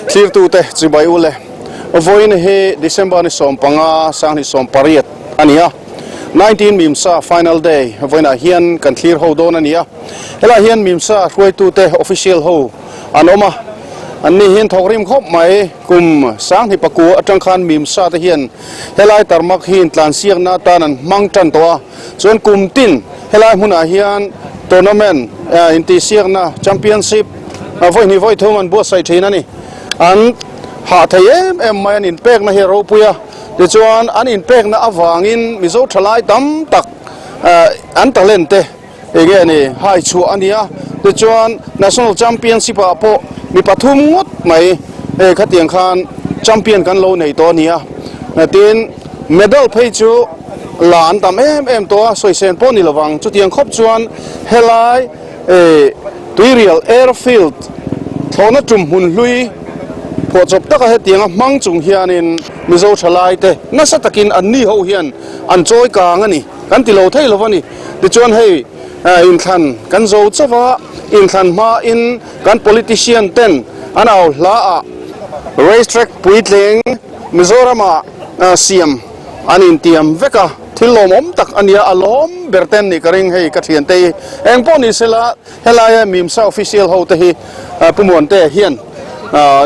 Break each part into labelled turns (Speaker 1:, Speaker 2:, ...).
Speaker 1: Thirtute chibai ule vawiin hi December ni 15 2018 a ni a, 19 Mimsa final day vawiinah hian kan thlir ho dawn a ni a, helaiah hian Mimsa hruaitute official ho an awm a, an ni hian thawk rim khawp mai kum 2009 atang khan Mimsa te hian helai tarmak hi intlansiakna atan an hmang tan tawh a, chuan kum tin helai hmunah hian tournament intihsiakna championship vawi hnih vawi thum an buatsaih thin a ni. An hah thei em em mai an inpekna hi a ropui a, tichuan an inpekna avangin Mizo thalai tam tak an talent te enge a ni hai chhuah a ni a, tichuan National Championship ah pawh mi pathum ngawt mai hei khatiang khan champion kan lo nei tawh a ni a, tin medal phei chu la an tam em em tawh a, sawisên pawh ni lovang chutiang khawp chuan helai Tuirial Airfield thlawhna tum hmun hlui phuahchawp taka hetianga hmang chung hianin Mizo thalaite nasa takin an ni ho hian an chawi kang a ni, kan ti lo thei lo a ni. Tichuan hei inthlan kan zo chauh a, inthlan hmain kan politician ten an au hla ah race track puitling Mizorama siam an intiam vek a. Thil lawmawm tak a nia, a lawm ber ten nih ka ring hei ka thiante hi. Eng pawh ni sela helaia Mimsa official ho te hi Pu Muantea hian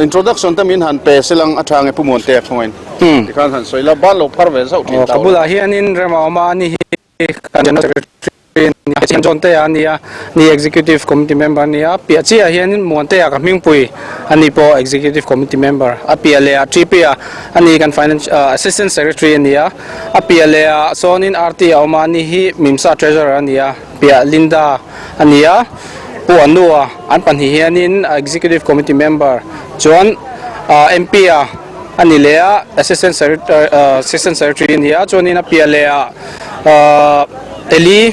Speaker 1: introduction te min han pe selang a tha nge Pu Muantea khawngain tikhan han sawi la, ban lo phar ve zauh thin
Speaker 2: ta ula. Ka bulah hianin Rema awma a ni hi kan General Secretary a nia, John Tea a nia, ni Executive Committee member a nia, piah chiah hianin Muantea ka hmingpui a ni pawh Executive Committee member, a piah leh ah TP a a ni kan Finance Assistant Secretary a nia. A piah leh ah sawnin RT a awm a, ani hi Mimsa Treasurer a ni a, piah Linda a ni a, Pu Anua an pahnih hianin Executive Committee member chuan MP a a ni leh a, Assistant Assistant Secretary a ni a, chuanin a piah leh ah Eli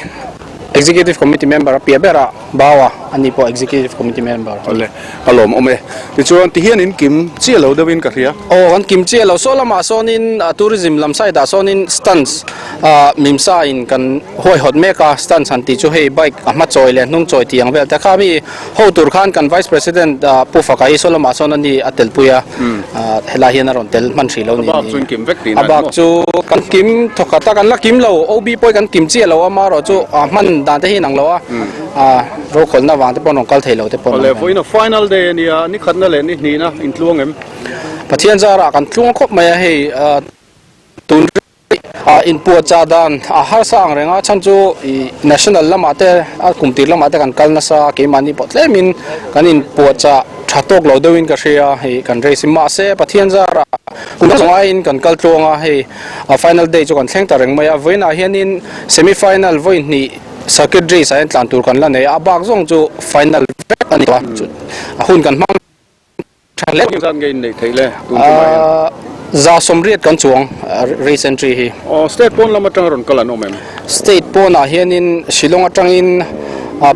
Speaker 2: Executive Committee member a piah berah Bawa a ni pawh Executive Committee member.
Speaker 1: Awle, a lawmawm e. Tichuan tihian in kim chiah lo deuhin ka hria.
Speaker 2: Aw, kan kim chiah lo. Saw lamah sawnin tourism lam side ah sawnin stunts ah Mimsa in kan huaihawt mek a, stunts han tih chu hei bike a hma chawi leh hnung chawi tih ang vel te kha mi ho tur khan kan Vice President Pu Faka hi saw lamah sawn a ni a telpui a, helai hian a rawn tel hman hrih lo ni.
Speaker 1: A bak chu in kim vek tih
Speaker 2: A bak chu kan kim thawkhat a, kan la kim lo. OB pawh hi kan kim chiah lo a, amaherawh chu hman dan te hi inang lo a, rokhawlhna vang te pawh an rawn kal thei lo te pawh an
Speaker 1: awm. Awle, vawiin a final day a nia, ni khatna leh ni hnihna intluang em?
Speaker 2: Pathian zarah kan tluang khawp mai a, hei tun Inpuahchah dan a harsa ang reng a, chhan chu ih national lamah te a kum tir lamah te kan kal nasa a, keimahni pawh tlemin kan inpuahchah tha tawk lo deuhin ka hria hei kan race hi. Mahse Pathian zarah kum zawng aiin kan kal tluang a, hei a final day chu kan thleng ta reng mai a, vawiinah hianin semi final vawi hnih circuit race ah hian tlan tur kan la nei a, a bak zawng chu final vek a ni tawh a, a hun kan hmang.
Speaker 1: Tha hle. Zat nge in neih theih le tun tumah hian?
Speaker 2: 180 kan chuang race entry hi.
Speaker 1: Aw state pawn lam atanga rawn kal an awm em?
Speaker 2: State pawnah hianin Shillong atangin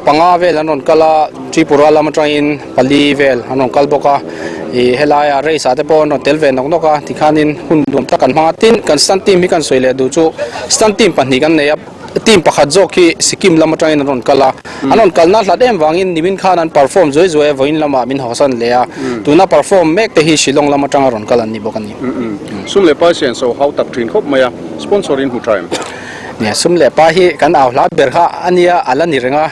Speaker 2: panga vel an rawn kal a, Tripura lam atangin pali vel an rawn kal bawk a. Ih helaia race ah te pawh an rawn tel ve nawk nawk a, tikhanin hun nuam tak an hmang a. Tin, kan stunt team hi kan sawi leh duh chu stunt team pahnih kan nei a. Team pakhat zawk hi Sikkim lam atangin an rawn kal a, an rawn kalna hlat em vangin nimin khan an perform zuai zuai a, vawiin lamah min hawsan leh a, tuna perform mek te hi Shillong lam atanga rawn kal an ni bawk a ni.
Speaker 1: Sum leh pai sian so hau tak thin khawp mai a, sponsor in hmu tha em?
Speaker 2: Nia, sum leh pai hi kan au hla ber kha a nia, a la ni reng a,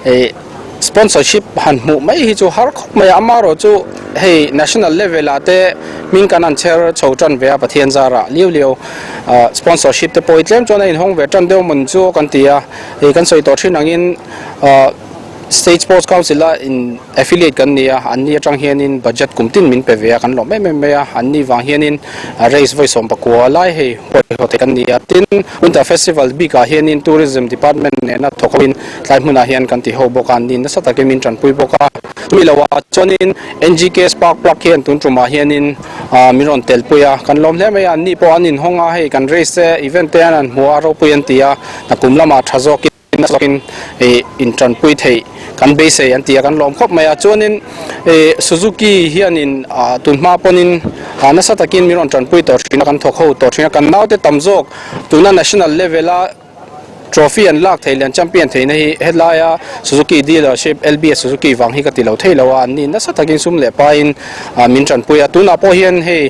Speaker 2: ih sponsorship han hmuh mai hi chu har khawp mai a, amaherawh chu hei national level ah te hming kan han chher chho tan ve a Pathian zarah liau liau. Sponsorship te pawh hi tlem chuan a inhawng ve tan deuh mawn chu kan ti a, hei kan sawi tawh thin angin State Sports Council a in affiliate kan ni a, an ni atang hianin budget kum tin min pe ve a, kan lawm em em mai a, an ni vang hianin race vawi 19 lai hei huaihawt theih kan ni a, tin Winter Festival bikah hianin Tourism Department nena thawk hoin tlai hmunah hian kan ti ho bawk a, an ni nasa takin min tanpui bawk a, chumi lohah chuanin NGK Spark Plug hian tun tumah hianin Aaa min rawn tel pui a, kan lawm hle mai a, an ni pawh an inhawng a, hei kan race te event te an han hmu a, ropui an ti a, nakum lamah tha zawkin nasa zawkin ih intanpui theih kan beisei an ti a, kan lawm khawp mai a, chuanin ih Suzuki hianin ah tunhma pawnin ah nasa takin min rawn tanpui tawh thin a, kan thawk ho tawh thin a, kan naute tam zawk tuna national level a. Trophy an lak theih leh an champion theihna hi helaia Suzuki dealership LBS Suzuki vang hi ka ti lo thei lo a, anni nasa takin sum leh pain min tanpui a. Tunah pawh hian hei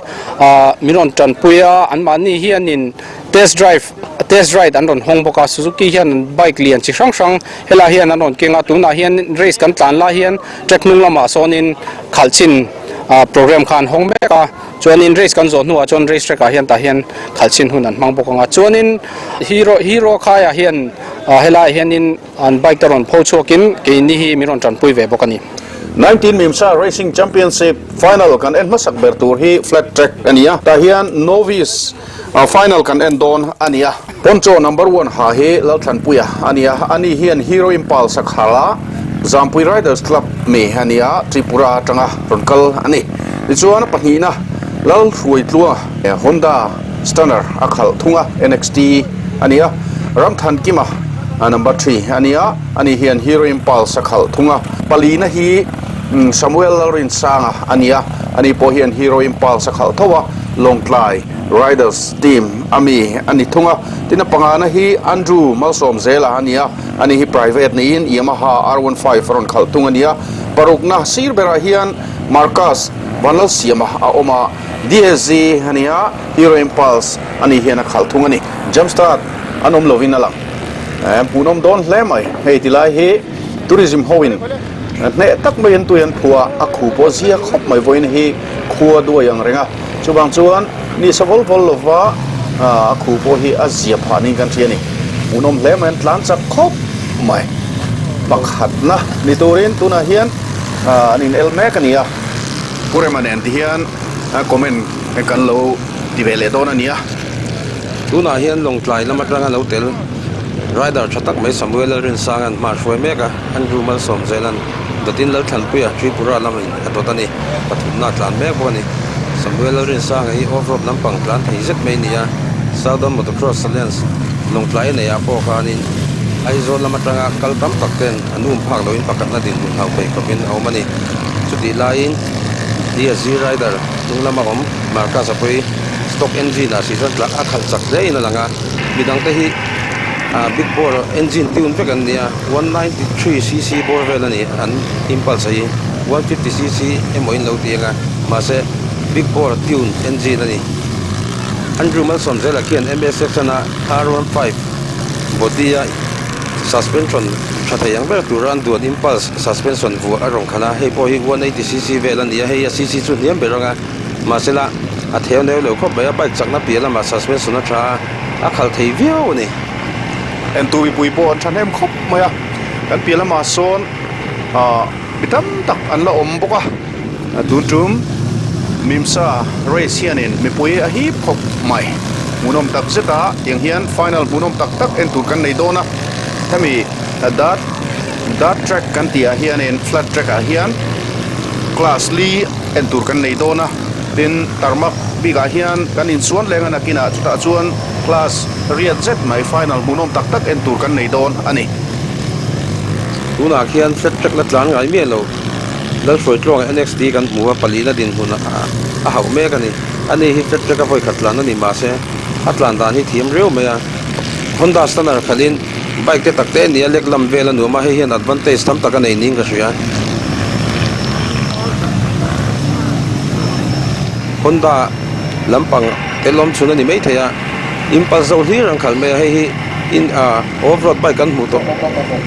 Speaker 2: min rawn tanpui a, anmahni hianin test drive test ride an rawn hawng bawk a, Suzuki hian an bike lian chi hrang hrang helaiah hian an rawn keng a, tunah hian race kan tlan lai hian track hnung lamah sawnin khalh chhin program kha an hawng mek a. Chuanin race kan zawh hnuah chuan race track ah hian tah hian khalh chhin hun an hmang bawk ang a. Chuanin hero hero khaiah hian helaiah hianin an bike te rawn pho chhuakin keini hi min rawn tanpui ve bawk a ni.
Speaker 1: 19 Mimsa Racing Championship final kan en hmasak ber tur hi flat track a ni a, tah hian novice final kan en dawn a ni a. Poncho number one ha hi Lalthlanpuia a ni a, ani hian Hero Impulse a khal a, Zampui Riders Club mi a ni a, Tripura atanga rawn kal a ni. Tichuan a pahnihna Lalhruaitluanga Honda Stunner a khalh thung a, NXT a ni a, Ramthankima number three a ni a, ani hian Hero Impulse a khalh thung a. Palina hi Samuel Lalrinsanga a ni a, ani pawh hian Hero Impulse a khalh tho a, Lawngtlai Riders Team a mi a ni thung a, tin a pangana hi Andrew Malsawmzela a ni a, ani hi private niin Yamaha R one five a rawn khalh thung a ni a, parukna sir berah hian Marcus Vanlalsiama a awm a, DSG a ni a, Hero Impulse a ni hian a khalh thung a ni. Jump start an awm lovin a lang. Hmuhnawm dawn hle mai. Hei tilai hi tourism hoin hneh tak maiin tui an phuah a, a khu pawh zia khawp mai vawiin hi khua duai ang reng a. Chuvang chuan ni sa vawl vawl lova a khu pawh hi a zia phah niin kan hria a ni. Hmuhnawm hle mai an tlan chak khawp mai. Pakhatna ni turin tunah hian an in el mek a ni a. Pu Rema nen ti hian comment kan lo ti ve leh dawn a ni a.
Speaker 3: Tunah hian Lawngtlai lam atanga lo tel rider tha tak mai Samuel Lalrinsanga'n hma a hruai mek a, Andrew Malsawmzela'n dawtin Lalthlanpuia Tripura lamin a dawt a ni. Pathumna a tlan mek bawk a ni. Samuel Lalrinsanga hi off-road lampang tlan thei zet mai a ni a, Southern Motocross Alliance Lawngtlai neihah pawh khanin Aizawl lam atanga kal tam tak ten an um phak loin pakhatna dinhmun hauh thei khawpin a awm a ni. Chutih laiin DSG rider hnung lama awm Marcus a pawi stock engine ah si chuan tla a khalh chak hle in a lang a, midangte hi big bore engine tune vek an ni a, 193 cc bore vel a ni an impulse hi 150 cc emaw in lo ti ang a, mahse big bore tune engine a ni. Andrew Malsawmzela khian MS section a R15 body a suspension tha thei ang ber tura an duan impulse suspension vuah a rawn khalh a, hei pawh hi 180 cc vel a ni a, hei a cc chu hniam ber ang a, mahsela a theu neu lo khawp mai a, bike chakna piah lamah suspension a tha a, a khalh thei viau a ni.
Speaker 1: Entu mipui pawh an thahnem khawp mai a, kan piah lamah sawn ah mi tam tak an la awm bawk a, tun tum Mimsa race hianin mipui a hip khawp mai. Hmuhnawm tak zet a, tiang hian final hmuhnawm tak tak en tur kan nei dawn a, hemi dirt dirt track kan tih ah hianin flat track ah hian class li en tur kan nei dawn a, tin tarmak bikah hian kan insuan leng a nakinah chutah chuan class riat zet mai final hmuhnawm tak tak en tur kan nei dawn a ni.
Speaker 3: Tunah khian flat track la tlan ngai miah lo Lalhruaitluanga NXT kan hmu a, palina dinhmun a hauh mek a ni. Ani hi flat track a vawi khat tlan a ni mahse a tlan dan hi thiam riau mai a, Honda Stunner khalhin bike te tak te a ni a, lek lam vel a nuam a, hei hian advantage tam tak a nei niin ka hria. Honda lampang te lawm chhun a ni maithei a, impulse zo hlir an khalh mai a, hei hi in ah off road bike kan hmuh tawh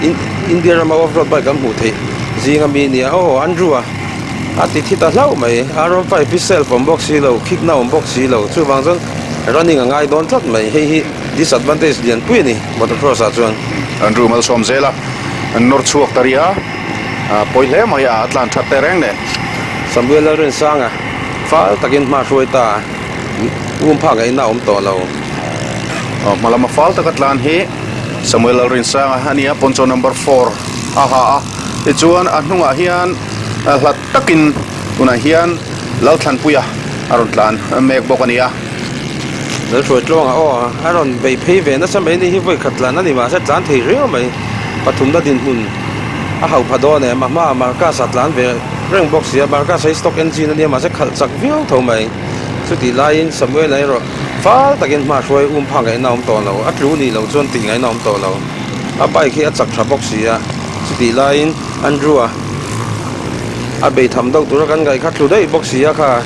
Speaker 3: in India rama off road bike kan hmuh theih zing ami a ni a, aw Andrew a a ti thi ta hlauh mai, R one five hi self awm bawk si lo, khikna awm bawk si lo, chuvang chuan running a ngai dawn tlat mai, hei hi disadvantage lian pui a ni motocross ah chuan.
Speaker 1: Andrew malsawm zel a, an nawr chhuak ta rih a. A pawi hle mai a, a tlan that teh reng nen.
Speaker 3: Samuel Lalrinsanga fal takin hma hruai ta a, um phak ngaihna a awm tawh lo.
Speaker 1: Hma lama fal taka tlan hi Samuel Lalrinsanga a ni a, poncho number four a ha a, tichuan a hnungah hian hlat takin tunah hian Lalthlanpuia a rawn tlan mek bawk a ni a.
Speaker 3: Lalhruaitluanga aw a rawn bei phei ve nasa mai ni hi vawi khat tlan a ni mahse tlan thei riau mai pathumna dinhmun a hauh pha dawn em a hmaah Marcus a tlan ve reng bawk si a Marcus hi stock engine a nia mahse khalh chak viau tho mai chutih laiin Samuel-a erawh. Fal takin hma hruai um phak ngaihna a awm tawh lo, a tlu nih loh chuan tih ngaihna a awm tawh lo. A bike hi a chak tha bawk si a, chutih laiin Andrew-a a bei tham deuh tura kan ngaih kha tlu daih bawk si a kha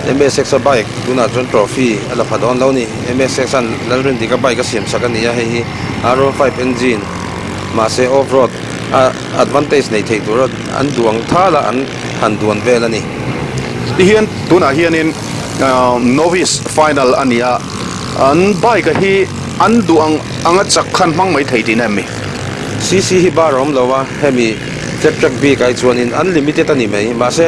Speaker 3: MSX-a bike tunah chuan trophy a la pha dawn lo a ni. MSX-a'n Lalrindika bike a siam sak a ni a, hei hi R15 engine mahse off road a advantage nei thei tura an duang thal a an han duan vel a ni.
Speaker 1: Tihian tunah hianin novice final a ni a, an bike a hi an duh ang anga chak khan hmang mai thei tihna em mi?
Speaker 3: CC hi bar a awm lo a, hemi flat track bik ai chuanin unlimited a ni mai, mahse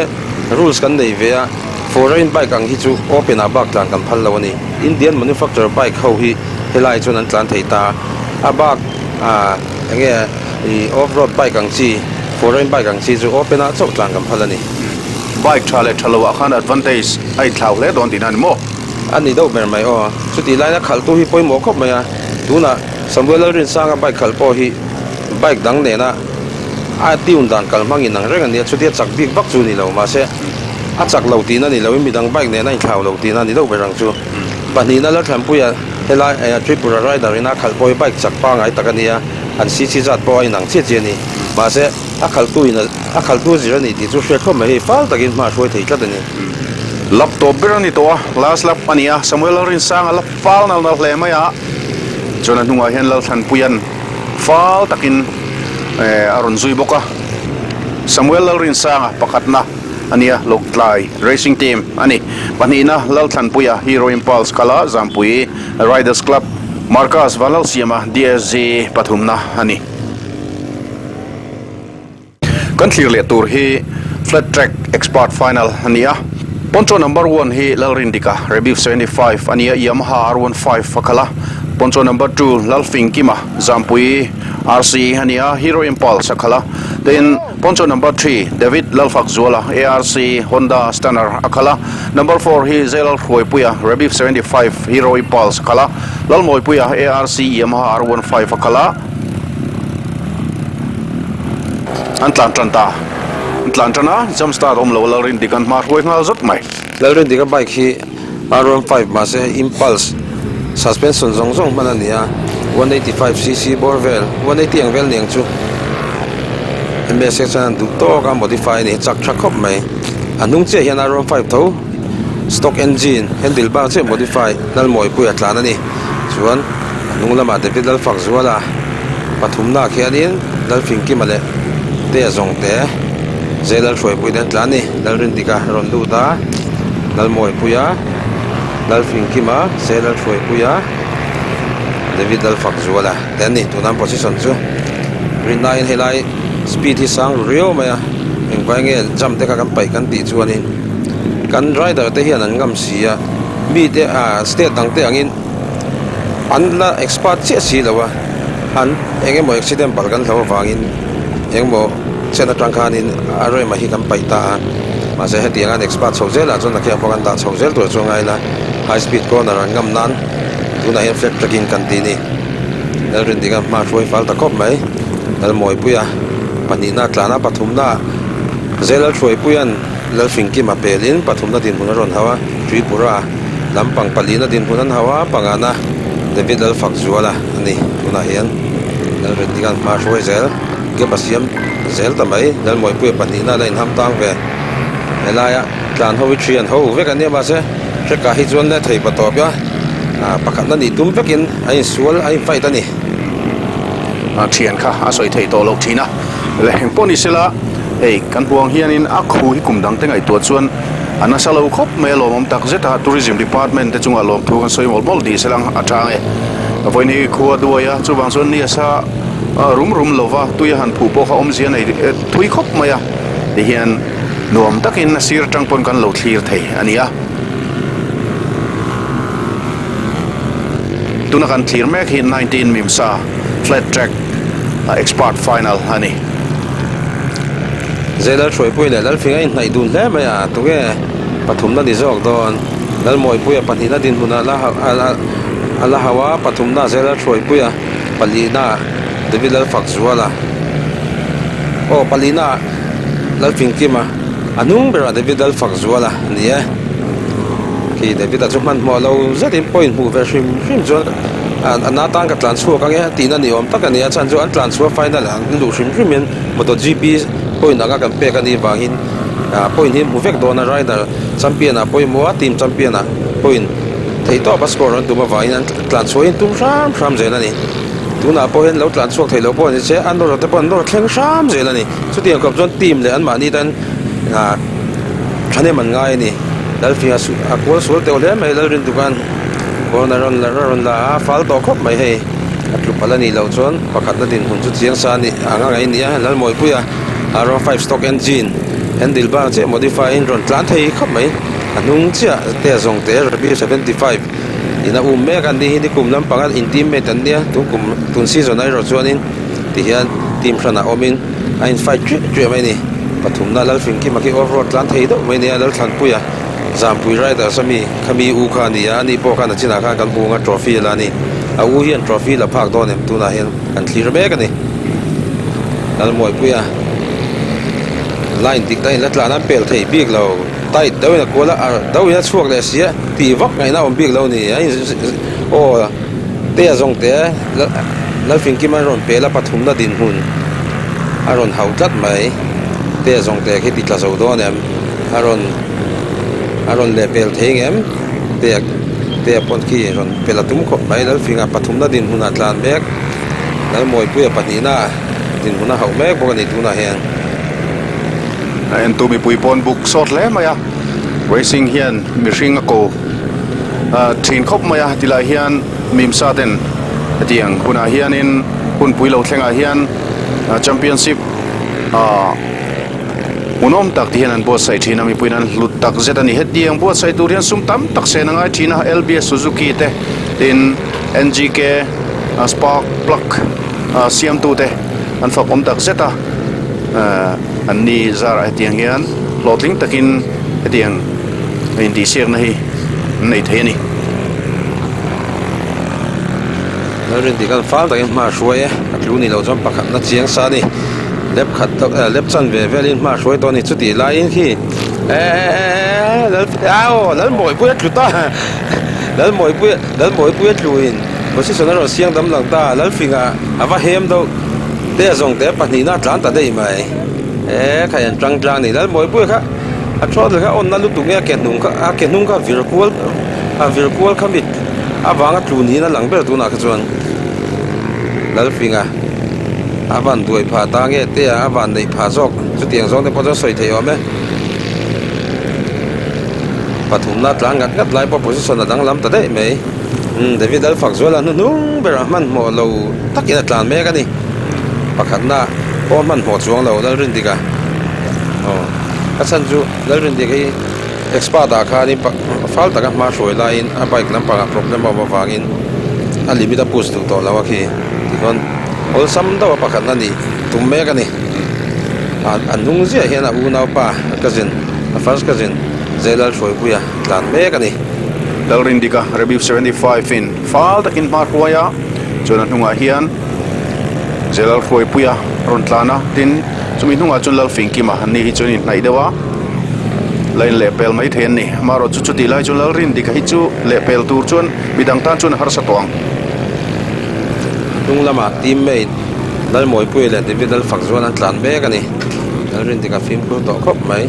Speaker 3: rules kan nei ve a, foreign bike ang hi chu open ah bak tlan kan phal lo a ni. Indian manufacture bike ho hi helai chuan an tlan thei ta a, bak ah enge ih off road bike ang chi foreign bike ang chi chu open ah chauh tlan kan phal a ni.
Speaker 1: Bike tha leh tha lo ah khan advantage a inthlau hle dawn tihna a ni maw?
Speaker 3: A ni deuh ber mai aw. Chutih laina khalhtu hi pawimawh khawp mai a, tunah Samuel Lalrinsanga bike khalh pawh hi bike dang nena a tune dan kal hmangin ang reng a nia, chutia chak bik vak chu a ni lo, mahse a chak lo tihna a ni lo in midang bike nena a inthlau lo tihna a ni deuh ber ang chu. Pahnihna Lalthlanpuia helai Tripura rider ina khalh pawh hi bike chak pangngai tak a nia, an cc zat pawh a inang chiah chiah a ni, mahse a khalhtu in a khalhtu zir a ni tih chu hriat khawp mai hei fal takin hma a hruai thei tlat a ni.
Speaker 1: Lap tawp ber a ni tawh a, last lap a ni a, Samuel Lalrinsanga lap fal nal nal hle mai a, chuan a hnungah hian Lalthlanpuia'n fal takin a rawn zui bawk a, Samuel Lalrinsanga pakhatna a ni a, Lawngtlai Racing Team a ni, pahnihna Lalthlanpuia Hero Impulse khala Zampui Riders Club, Marcus Vanlalsiama DSG pathumna a ni. Kan thlir leh tur hi Flat Track Expert Final a ni a, Poncho number one hi Lalrindika, Rebif 75 a ni a, Yamaha R15 a khalh a, Poncho number two Lalfingkima, Zampui RC a ni a, Hero Impulse a khalh a, tin Poncho number three David Lalfakzuala, ARC Honda Stunner a khalh a, number four hi Zelalhruaipuia, Rebif 75 Hero Impulse a khalh a, Lalmawipuia, ARC Yamaha R15 a khalh a. An tlan tan ta. An tlan tan a, jump start awm lo Lalrindik an hma hruai nghal zawt mai.
Speaker 3: Lalrindika bike hi R15 mahse impulse suspension zawng zawng hman a ni a, 185 cc bawr vel, 180 ang vel niang chu MSX chuan an duh tawk a modify a ni, chak tha khawp mai. A hnung chiah hian R15 tho stock engine handle bar chiah modify Lalmawipui a tlan a ni. Chuan. A hnung lamah David Lalfakzuala pathumnaah khianin Lalfingkima leh Tea Zawngte Zai Lalhruaipuite an tlan a ni. Lalrindika a rawn lut a, Lalmawipuia, Lalfingkima, Zai Lalhruaipuia, David Lalfakzuala te an ni. Tuna an position chu rinnain helai speed hi sang ru riau mai a, engvai nge jump te kha kan paih kan tih chuanin kan rider te hian an ngam si a, mite ah state dang te angin. An la expert chiah si lo a, an eng emaw accident palh kan hlo avangin eng emaw chen atang khanin a rem a hi kan paih ta a, mahse hetiang an expert chho zelah chuan a khiah pawh kan dah chho zel tur chu a ngai la, high speed corner an ngam nan tunah hian flat tracking kan tih a ni. Lalrindika hma hruai fal ta khawp mai, Lalmawipuia pahnihna tlana pathumna Zelalhruaipuia'n Lalfingkima pelin pathumna dinhmun a rawn hauh a, Tripura. Lampang palina dinhmun an hauh a, pangana David Lalfakzuala a ni. Tunah hian Lalrindikan hma hruai zel, gap a siam zel ta mai. Lalmawipuia pahnihna la inham tang ve. Helaia tlan ho hi thian ho vek an nia mahse track-ah hi chuan le thei pa tawp a, pakhatna nih tum vekin a insual a infight a ni.
Speaker 1: A thian kha a sawi thei tawh loh thin a, le engpawh ni sela hei kan huang hianin a khu hi kum dangte ngaihtuah chuan A nasa lo khawp mai a lawmawm tak zet a, Tourism Department te chungah lawmthu kan sawi mawlh mawlh ni se lang a chang e. Vawiin hi khua duai a, chuvang chuan ni a sa rum rum lo va, tui a han phuh pawh kha awmzia nei thui khawp mai a, tihian nuam takin a sir atang pawn kan lo thlir thei a ni a. Tuna kan thlir mek hi 19 Mimsa Flat Track Expert Final a ni.
Speaker 3: Zai Lalhruaipuia leh Lalfing a inhnaih dun hle mai a, tunge pathumna ni zawk dawn? Lalmawipuia pahnihna dinhmunah a la hauh a, pathumna Zai Lalhruaipuia palihna David Lalfakzuala aw palihna Lalfingkima a hnung berah David Lalfakzuala a ni e. Khi David-a chu hmanhmawh lo zetin point hmuh ve hrim hrim chuan a na tan ka tlan chhuak ang e tihna ni awm tak a ni a, chhan chu an tlan chhuah final ah an luh hrim hrim in MotoGP point anga kan pek a nih vangin point hi hmu vek dawn a, rider champion ah pawimawh a, team champion ah point theih tawp a score an tum avangin an tlan chhuah hi an tum hram hram zel a ni. Tunah pawh hian lo tlan chhuak theih loh pawh a ni che, a nawr te pawh an nawr thleng hram zel a ni. Chutiang khawp chuan team leh anmahni tan thahnem an ngai a ni. Lalfinga a kual sual teuh hle mai Lalrintuka'n corner a rawn la a rawn la a, fal tawh khawp mai hei. A tlu palh a nih loh chuan pakhatna dinhmun chu chiang sa a nih ang a ngaih a ni a, Lalmawipuia R five stock engine handle bar chiah modify in rawn tlan thei khawp mai. A hnung chiah te a zawng teh Rabi 75 in a um mek a ni hi nikum lampanga in teammate an nia tun kum tun season ah erawh chuanin tihian team hranah awmin a in fight triah triah mai a ni. Pathumna Lalfinkima khi off road tlan thei deuh mai a nia Lalthlanpuia Zampui Riders a mi khami u kha a ni a, ani pawh khan a chinah khan kan hmu ang a trophy a la a ni. A u hian trophy la phak dawn em tunah hian kan thlir mek a ni. Lalmawipuia line dik dangin la tlan a an pel thei bik lo. Tight deuhin a kual a, a deuhin a chhuak leh si a, tih vak ngaihna a awm bik lo a ni. A in aw te a zawng teh a, Lalfinkima an rawn pel a, pathumna dinhmun a rawn hauh tlat mai. Te a zawng teh khi ti tla zo dawn em? A rawn a rawn leh pel thei ngem? Te a te a pawn khi rawn pel a tum khawp mai. Lalfinga pathumna dinhmun a tlan mek. Lalmawipuia pahnihna dinhmun a hauh mek bawk a ni tunah hian.
Speaker 1: A entu mipui pawn buk sawt hle mai a racing hian mihring a ko thin khawp mai a tilai hian mimsa ten hetiang hunah hianin hunpui lo thlengah hian championship ah hmuhnawm tak te hian an buatsaih thin a mipuiin an hlut tak zet a ni hetiang buatsaih tur hian sum tam tak sen a ngai thin a L_B_S Suzuki te tin N_G_K spark plug siamtu te an fak awm tak zet a. An ni zarah hetiang hian hlawhtling takin hetiang intihsiakna hi an nei thei a ni.
Speaker 3: Lalrin tih khan fal takin hma a hruai e, a tlu ni loh chuan pakhatna chiang sa a ni. Lep khat lep chan ve velin hma a hruai tawh a ni. Chutih laiin khi eehh lal aw Lalmawipui a tlu ta Lalmawipui Lalmawipui a tluin position a rawn siang dam lang ta Lalfinga a va hem deuh. Te a zawng te pahnihna a tlan ta daih mai e khai an tang tlang ni Lalmawipuia kha a throttle kha on na lutuk nge a ke hnung kha a ke hnung kha vir kual a vir kual kha mit avanga tlu niin a lang ber tunah kha chuan Lalfinga a van duai phah ta nge te a van neih phah zawk chutiang zawng te pawh chuan sawi theih awm e pathumna tlan ngat ngat lai pawh position a danglam ta daih mai. Umm David Lalfakzuala hnuhnung berah hmanhmawh lo takin a tlan mek a ni. Pakhatna pawh hmanhmawh chuang lo Lalrindika aw a chhan chu Lalrindika hi expert ah khanin fal taka hma hruai laiin a bike lampangah problem a awm avangin a limit a push duh tawh lo a khi tikhawn awlsam deuh a pakhatna nih tum mek a ni. A hnung ziah hian a unaupa a cousin a first cousin Zailalhruaipuia tlan mek a ni.
Speaker 1: Lalrindika Rebif 75 in fal takin hma hruai a, chuan a hnungah hian Zelalhruaipuia a rawn tlan a, tin chumi hnungah chuan Lalfingkima an ni hi chuan inhnaih deuh a, la in lehpel mai thei an ni. Amaherawhchu chu chutih lai chuan Lalrindika hi chu lehpel tur chuan midang tan chuan a harsa tawh ang.
Speaker 3: Hnung lamah teammate Lalmawipuia leh David Lalfakzuan an tlan mek a ni. Lalrindika fimkhur tawh khawp mai.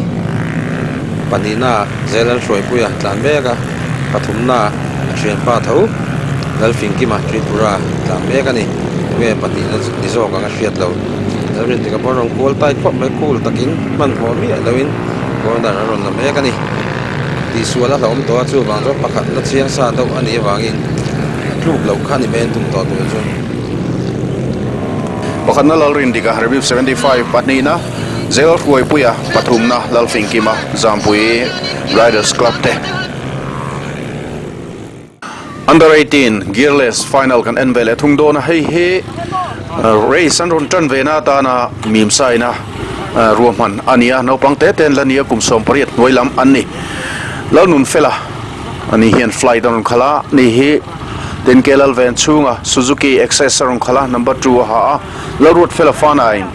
Speaker 3: Pahnihna. Zel an hruaipuia tlan mek a, pathumna a thianpa tho Lalfingkima Tripura tlan mek a ni. Tunge pahnihna ni zawk ang a hriat lo. Lalrintika pawh a rawn kual tai khawp mai, cool takin hmanhmawh miah loin corner a rawn la mek a ni. Tihsual a hlauhawm tawh a, chuvang chuan pakhatna chiang sa deuh a nih avangin a tluk loh kha ni mai an tum tawh tur chu.
Speaker 1: Pakhatna Lalrindika, Rebip 75, pahnihna. Zel Hruaipuia pathumna Lalfingkima Zampui Riders Club te Under 18 Gearless Final kan en ve leh thung dawn a, hei hi race an rawn tan ve na atana mimsaina ruahman a ni a, naupang te te an la ni a, kum 18 hnuai lam an ni. Lalnunfela ani hian flight a rawn khalh a, ni hi Tin K Lalven chhunga Suzuki Access a rawn khalh a, number 2 a ha a. Lalruatfela Fanain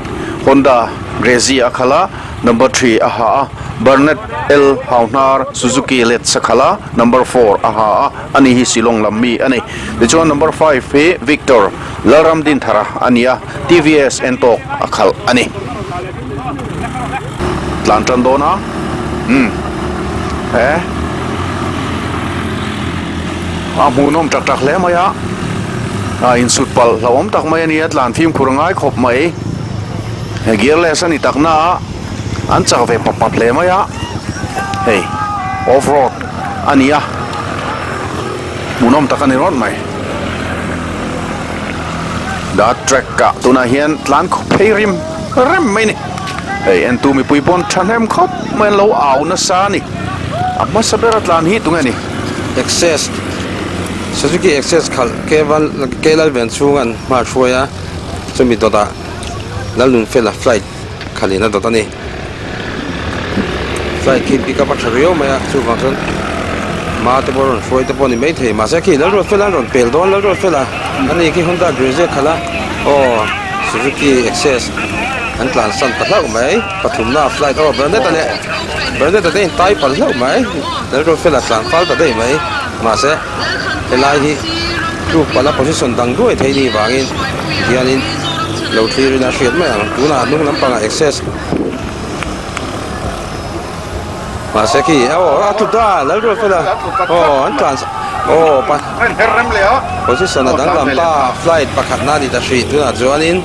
Speaker 1: Honda Grezia a khalh a, number 3 a ha a. Bernard L Hauhnar Suzuki let sakhala number four a ha a, ani hi Shillong lam mi a ni. Tichuan number five hi Victor Lalramdinthara a ni a, TVS Ntorq a khalh a ni. Tlan tan dawn a, umm he a hmuhnawm tak tak hle mai a, a insut palh hlauhawm tak mai a ni a, tlan fimkhur a ngai khawp mai. He gearless a ni tak na a, an chak ve pap pap hle mai a, hei off road a ni a, hmuhnawm tak a ni rawt mai. Dirt track ah tunah hian tlan phei rim rem mai a ni. Hei entu mipui pawn thahnem khawp mai an lo au nasa a ni. A hmasa ber a tlan hi tunge ni?
Speaker 3: Access Suzuki Access khalh K Lalven chhunga'n hma hruai a, chumi dawtah Lalnunfela flight khalhin a dawt a ni. Flight khi pick up a tha riau mai a, chuvang chuan hma te pawh a rawn hruai te pawh a ni maithei. Mahse khi Lalruatfela an rawn pel dawn, Lalruatfela a ni khi Honda Grazia khalh a, aw Suzuki Access an tlan san ta hlauh mai. Pathumna flight aw Bernetta leh Bernetta te in tai pal hlauh mai, Lalruatfela tlan fal ta daih mai. Mahse helai hi tluk palh a position dang duai thei ni vangin hianin lo thlir in a hriat mai ang. Tunah hnung lampangah access mahse khi aw a tlu ta Lalruatfela aw an tlan aw pa position a danglam ta flight pakhat na ni ta hrih tunah chuanin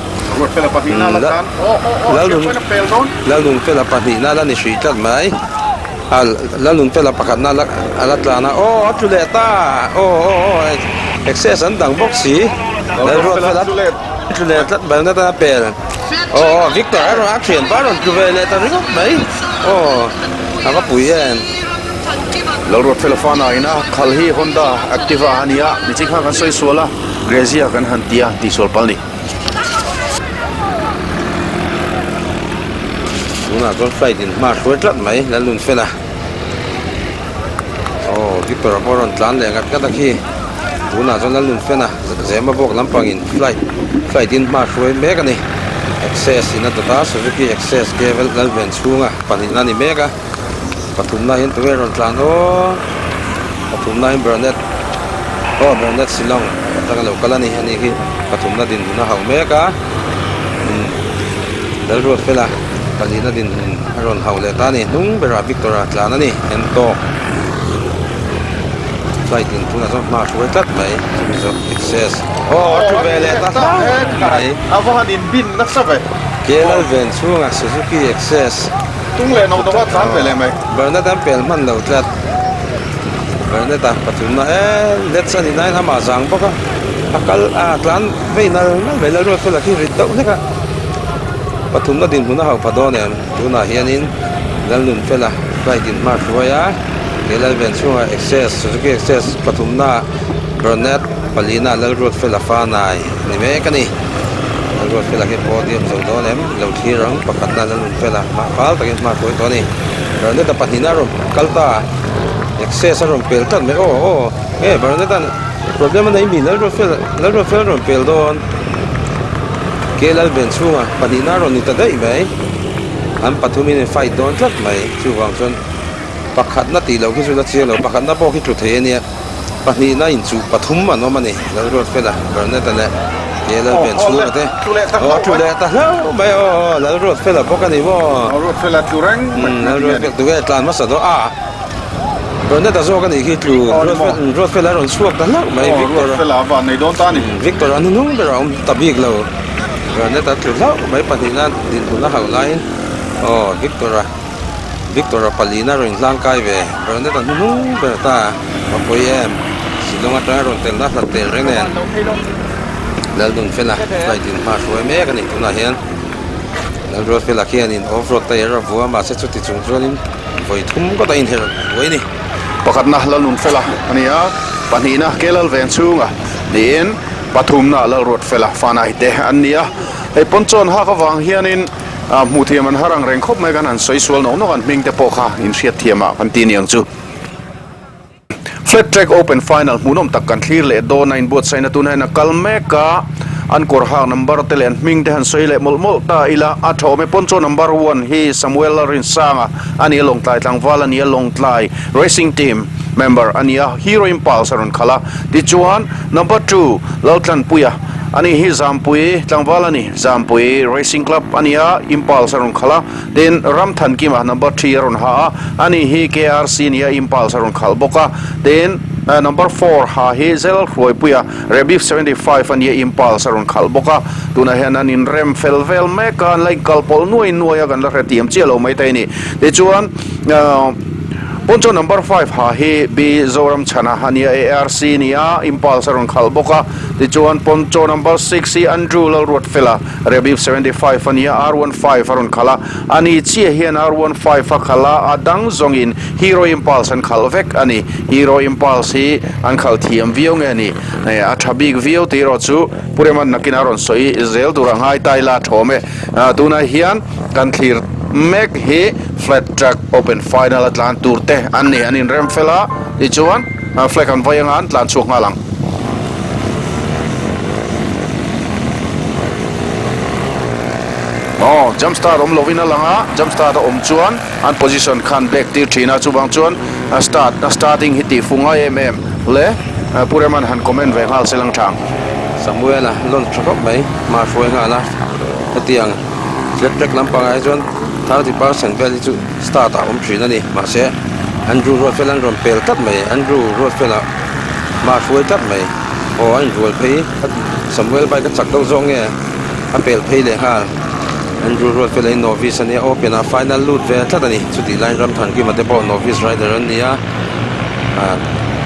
Speaker 3: Lalnunfela pahnihna la ni hrih tlat mai. A Lalnunfela pakhatna a la a la tlan a, aw a tlu leh ta aw aw aw access an dang bawk si Lalruatfela a tlu leh tlat mai nata a pel aw aw Victor a rawn a thian pa a rawn tlu ve leh ta ringawt mai aw a va pui em.
Speaker 1: Lalruatfela fana ina khal hi Honda Activa a ni a, niching kha kan sawi sual a, Grazia kan han ti a tihsual pal ni.
Speaker 3: Tunah chuan flight in hma hruai tlat mai Lalnunfela aw Victor a pawh a rawn tlan leh ngat ngat a khi tunah chuan Lalnunfela zema bawk lampangin flight flight in hma hruai mek a ni access in a dawt a Suzuki access ke Lalven chhunga pahnihna a ni mek a pathumna hian tunge rawn tlan aw pathumna hian Bernard aw Bernard Shillong atanga lo kal a ni ani hi pathumna dinhmun a hauh mek a umm Lalruatfela palina dinhmun a rawn hauh leh ta a ni hnung berah Victor a tlan a ni en tawk flight in tunah chuan hma a hruai tlat mai chumi zawh access aw a thu ve leh ta hlauh mai
Speaker 1: a va han inbin nasa ve
Speaker 3: Ke Lalven chhungah Suzuki Access.
Speaker 1: Tung leh no dawh a tlan ve leh mai.
Speaker 3: Bernard an pel hman lo tlat. Bernard a pathumna e lets a ni nain amah zang bawk a. A kal a tlan vei nal nal mai Lalruatfela khi rit deuh hlek a. Pathumna dinhmun a hauh pha dawn em? Tunah hianin Lalnunfela flight in hma hruai a. Ke Lalven chhungah Access Suzuki Access pathumna Bernard palina Lalruatfela fanai a ni mek a ni. Lalruatfela khi podium zo dawn em? Lo thlir ang pakhatna Lalnunfela hma fal takin hma hruai tawh a ni. Bernard-a pahnihna a rawn kal ta a, Access a rawn pel tlat mai aw aw nge Bernard-a'n problem a nei mi Lalruatfela Lalruatfela a rawn pel dawn Ke Lalben chhunga pahnihna a rawn ni ta daih mai an pathumin an fight dawn tlat mai chuvang chuan pakhatna tih loh khi chu la chiang lo pakhatna pawh khi tlu thei a nia. Pahnihna inchuh pathum an awm a ni, Lalruatfela, Bernetta leh he Lalben chhunga te. Aw a tlu leh ta hlauh mai aw aw Lalruatfela bawk a ni maw?
Speaker 1: Lalruatfela tlu reng mai.
Speaker 3: Lalruatfela tu nge tlan hmasa dawn a Bernetta zawk a nih khi tlu Ruatfela a rawn chhuak ta hlauh mai
Speaker 1: Victor. Ruatfela a van nei dawn ta a ni.
Speaker 3: Victor a hnuhnung ber a awm ta bik lo. Bernetta tlu hlauh mai pahnihna dinhmun a hauh laiin aw Victor a. Victor a palina rawn inhlang kai ve Bernard a hnuhnung ber ta a pawi em Shillong atanga rawn telna hlat tel reng nen Lalnunfela flight in hma hruai mek a ni tunah hian Lalruatfela khianin off road tyre a vua mahse chuti chung chuanin vawi thum kawt a inher buai a ni.
Speaker 1: Pakhatna Lalnunfela a ni a, pahnihna Kelalven chhunga niin pathumna Lalruatfela fanai te an ni a, hei pawnchawn hak avang hianin Ah hmuh thiam an har ang reng khawp mai kan han sawi sual nawk nawk an hming te pawh kha in hriat thiam ah kan ti niang chu. Flat Track Open Final hmuhnawm tak kan thlir leh dawn a inbuatsaihna tun hian a kal mek a. An kawr hak number te leh an hming te han sawi leh mawlh mawlh ta ila, a tha awm e. Poncho number one hi Samuel Lalrinsanga a ni a, Lawngtlai tlangval a ni a, Lawngtlai Racing Team member a ni a, Hero Impulse a rawn khalh a. Tichuan number two Laltlanpuia a ni hi Zampui tlangval a ni, Zampui Racing Club a ni a, Impulse a rawn khalh a. Tin, Ramthankima number three a rawn ha a, a ni hi KRC a ni a, Impulse a rawn khalh bawk a. Tin, number four ha hi Zelhruaipuia Rebif 75 a nia Impulse a rawn khalh bawk a, tunah hian an inrem fel vel mek a, an la inkal pawlh nuai nuai a, kan la hrethiam chiah lo mai thei a ni. Tichuan Poncho number five ha hi B Zoramchhana a nia, ARC a ni a, Impulse a rawn khalh bawk a. Tichuan Poncho number six hi Andrew Lalruatfela, Rebif 75 a nia, R one five a rawn khalh a, ani chiah hian R one five a khalh a, a dang zawngin Hero Impulse an khalh vek a ni. Hero Impulse hi an khalh thiam viau nge ni? A tha bik viau tih erawh chu Pu Reman nakin a rawn sawi zel tur a ngai ta ila a thawm e. Tunah hian kan thlir mek hi Flat Track Open Final a tlan tur te an ni. An inrem fel a, tichuan flag an vai anga an tlan chhuak nghal ang. Aw, jump start awm lovin a lang a, jump start a awm chuan an position khan back tir thin a, chuvang chuan a start a starting hi tih fu ngai em em le Pu Reman han comment ve nghal se lang thang.
Speaker 3: Samuel a lawn tha khawp mai, hma hruai nghal a, hetiang flat track lampangah hi chuan 30 percent vel hi chu start ah awm thin a ni, mahse Andrew Ruatfel an rawn pel tlat mai, Andrew Ruatfela hma hruai tlat mai, aw a inrual phei Samuel bike a chak deuh zawk nge a pel phei leh nghal. Andrew Ruatfela hi novice a nia, Open ah final lut ve tlat a ni. Chutih laiin Ramthankima te pawh novice rider an ni a, ah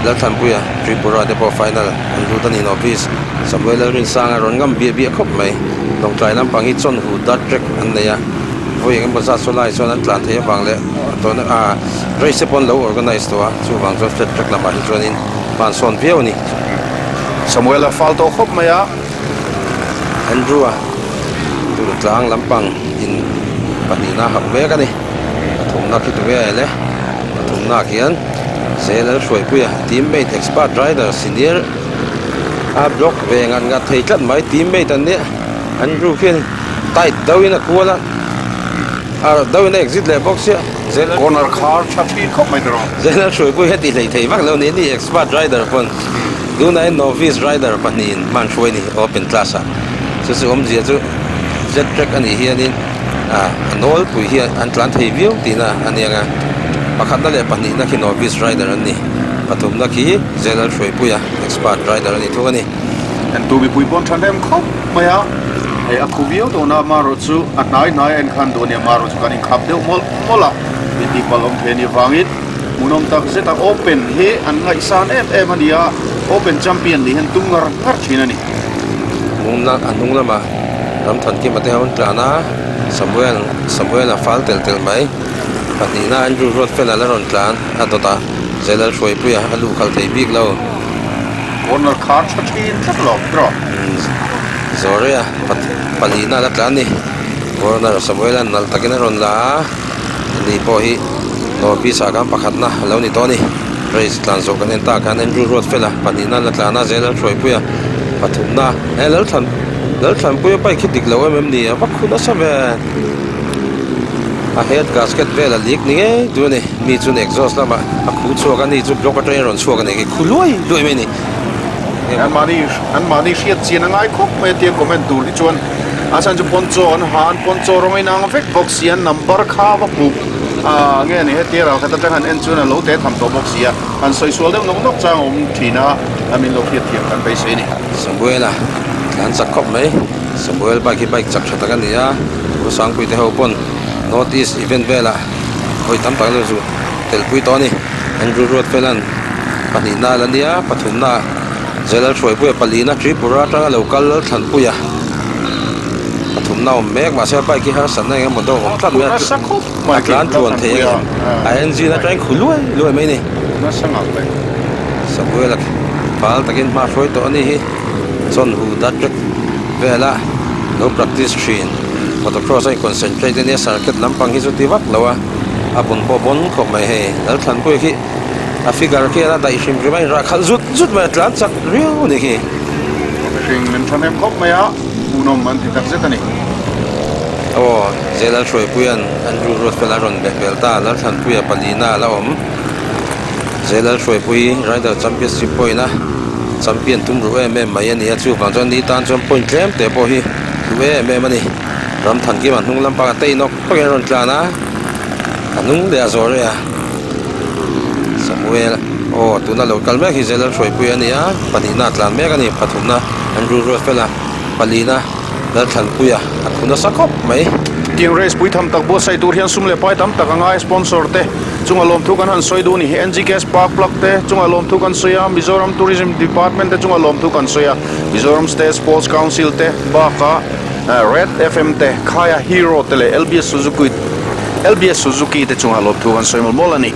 Speaker 3: Lalthanpuia Tripura te pawh final an lut a ni novice. Samuel Lalrinsanga rawn ngam biah biah khawp mai. Lawngtlai lampang hi chawnhu dirt track an nei a, vawi eng emaw zat saw lai chuan an tlan theih avang leh tawna ah race te pawh an lo organise tawh a, chuvang chuan flat track lamah hi chuanin hma an sawn viau a ni.
Speaker 1: Samuel a fal tawh khawp mai a.
Speaker 3: Andrew-a Durtlang lampang in pahnihna hauh mek a ni. Pathumna khi tunge a le? Pathumna khian Zel Hruaipuia teammate expert rider senior a block ve ngat ngat thei tlat mai teammate an nia. Andrew khian tight deuhin a kual a, a deuhin a exit leh bawk sia.
Speaker 1: Zel Corner khar tha thin khawp mai tiraw.
Speaker 3: Zel Hruaipuia hi a ti hlei thei vak lo ni ni expert rider pawn. Tunah hian novice rider pahnihin hman hruai a ni open class ah chu chu awmzia chu flat track a nih hianin ah a nawlpui hi an tlan thei viau tihna a ni ang a pakhatna leh pahnihna khi novice rider an ni pathumna khi Jalal Hruaipuia expert rider a ni thung a ni.
Speaker 1: Entu mipui pawn thahnem khawp mai a, hei a khu viau tawh na amaherawh chu a hnai hnai a en khan duh a nia amaherawh chu kan inkhap deuh mawlh mawlh a, mi tihpalh awm thei a nih avangin. Hmuhnawm tak zeta Open hi an ngaihsan em em a ni a, Open champion nih hian tum ngar ngar thin a ni.
Speaker 3: Hnung a hnung lamah Ramthankima te ho an tlan a, Samuel Samuel a fal tel tel mai. Pahnihna Andrew Ruatfela la rawn tlan a dawtah Zelal Hruaipuia a luh khalh thei bik lo.
Speaker 1: Corner khar tha thin tlat lo tiraw?
Speaker 3: Zawrea pahnihna a la tlan a ni. Corner Samuel-a nalh takin a rawn la a. Ani pawh hi novice ah khan pakhatna a lo ni tawh a ni. Race tlan zawh kan en tak khan Andrew Ruatfela pahnihna la tlan a, zel an hruaipui a, pathumna he Lalthlan Lalthlanpuia bike hi dik lo em em ni a va khu nasa ve. A head gasket vel a leak ni ngei tur a ni. Mi chuan exhaust lamah a khu chhuak a, ni chu block atangin a rawn chhuak a ni khi khu luai luai mai a ni.
Speaker 1: An mahni an mahni hriat chian a ngai khawp mai a tia comment tur hi chuan a chhan chu poncho an ha an poncho rawng a inang vek bawk si a number kha va hmuh ah nge ni hetia ral khat atang han en chuan a lo te tham tawh bawk si a han sawi sual deuh nawk nawk chang a awm thin a a min lo hriat thiam kan beisei a ni.
Speaker 3: Samuel a tlan chak khawp mai Samuel bike hi bike chak tha tak a ni a Pu Sangpui te ho pawn North East event velah vawi tam tak a lo zu telpui tawh a ni Andrew Ruatfela'n pahnihna a la nia pathumna Jalal Hruaipuia palina Tripura atanga lo kal Lalthlanpuia pathumna awm mek mahse a bike hi harsatna eng emaw deuh awm tlat mai a a tlan tluan thei a a engine atangin khu luai luai mai a ni Samuel a fal takin hma hruai tawh a ni hi chawnhu dat vek vela lo practice thin motocross a in concentrate a nia circuit lampang hi chu ti vak lo a a bun pawh a bawn khawp mai hei Lalthlanpuia khi. A figure khi a la daih hrim hrim a, inrah khalh zut zut mai a tlan chak riau a ni khi.
Speaker 1: Mihring an thahnem khawp mai a, hmuhnawm an ti takzet a ni.
Speaker 3: Aw, Zelalhruaipuia'n Andrew Ruatfela rawn be pel ta, Lalthlanpuia palina a la awm. Zelalhruaipui Rider Championship point a champion tum ruh em em mai a ni a, chuvang chuan ni tan chuan point tlem te pawh hi hlu em em a ni. Ramthankima hnung lampang a tei nawk nawk in a rawn tlan a, a hnung leh a zawh reh a. Samuel aw tuna lo kal mek hi Zelalhruaipui a ni a, pahnihna a tlan mek a ni, pathumna Andrew Ruatfela palina. Lalthlanpuia a thu nasa khawp mai.
Speaker 1: Tiang race pui tham tak buatsaih tur hian sum leh pai tam tak a ngai sponsor te chunga lawmthu kan han sawi duh a ni. NGK Spark Plug te chunga lawmthu kan sawi a, Mizoram Tourism Department te chunga lawmthu kan sawi a, Mizoram State Sports Council te bakah Red FM te, Khaia Hero te leh LBS Suzuki LBS Suzuki te chunga lawmthu kan sawi mawlh mawlh a ni.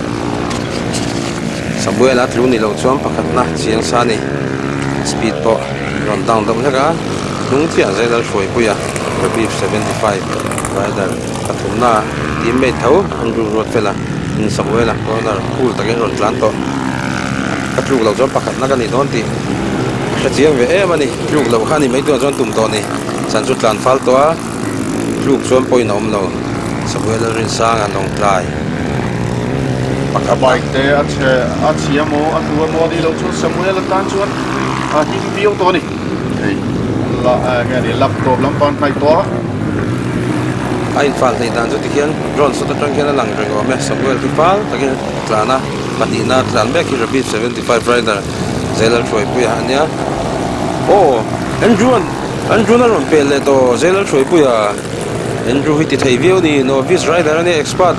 Speaker 3: Samuel-a tlu ni loh chuan pakhatna chiang sa a ni. Speed pawh rawn down deuh hlek a. Hnung chiah zel a hruaipui a, Rebif 75 rider pathumna teammate tho an ru ruat fel a, in Samuel-a corner cool takin rawn tlan tawh. Ka tluk loh chuan pakhatna ka nih dawn tih a hre chiang ve em a ni, tluk loh kha a ni mai tunah chuan tum tawh a ni. Chan chu tlan fal tawh a, tluk chuan pawhin a awm lo. Samuel Lalrinsanga Lawngtlai
Speaker 1: A bike te a chhe a chhia maw a hlu a maw a nih loh chuan Samuel atan chuan a him viau tawh a ni. Hei la nge ni laptop lampang hnaih tawh a.
Speaker 3: A infal theih dan chu tikhian drone shot atang khian a lang reng awm e. Samuel khi fal takin a tlan a, pahnihna a tlan mek hi Rabib 75 rider Zelalhruaipuia a nia. Aw Andrew an Andrew a rawn pel leh tawh Zelalhruaipuia Andrew hi ti thei viau ni novice rider a nia expert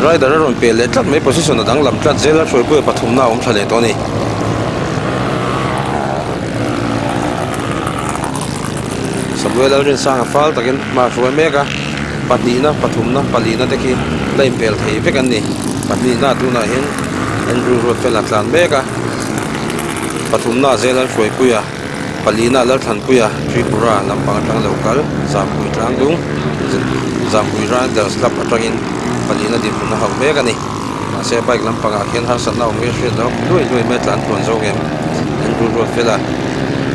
Speaker 3: rider a rawn pel leh tlat mai position a danglam tlat Zelalhruaipuia pathumna a awm tha leh tawh a ni. Samuel Lalrinsanga fal takin hma a hruai mek a, pahnihna, pathumna, palihna te khi la inpel thei vek an ni. Pahnihna tunah hian Andrew Ruatfela tlan mek a, pathumna ah Zel Lalhruaipuia, palihna ah Lalthlanpuia, Tripura lampang atang lo kal, Zampui Tlangdung, Zampui Riders Club atangin palihna dinhmun a hauh mek a ni. Mahse bike lampangah khian harsatna awm nge hriat loh luai luai mai tlan tluan zawk em Andrew Ruatfela